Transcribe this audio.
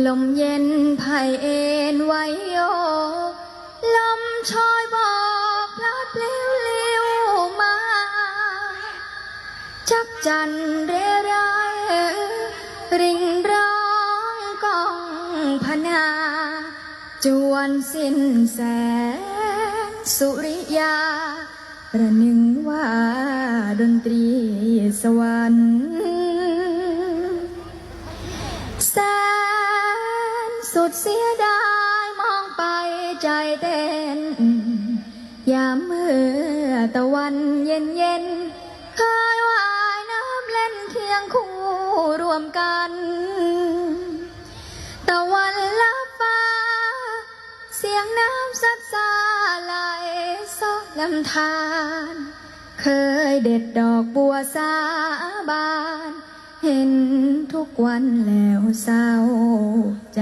ລົມເຢັນພາຍເອັນໄຫວໂຍກ ລົມຊອຍບອກພລັດເລວໆມາ ຈັກຈັນເຣໄຣຣິງຮ້ອງກ້ອງພະນາ ຈວນສິ້ນແສງສຸລິຍາ ປະໜຶ່ງວ່າດົນຕຣີສະຫວັນ ແສນສຸດເສຍດາຍມອງໄປໃຈເຕັ້ນ ຍາມເມື່ອຕະວັນເຢັນໆ ເຄີຍວ່າຍນ້ຳເຫຼັ້ນຄຽງຄູ່ຮ່ວມກັນ ຕະວັນລັບຟ້າ ສຽງນ້ຳຊັດຊາໄຫຼຊອກລຳທານ ເຄີຍເດັດດອກບົວສາບານ ເຫັນທຸກວັນແລ້ວເສົ້າໃຈ.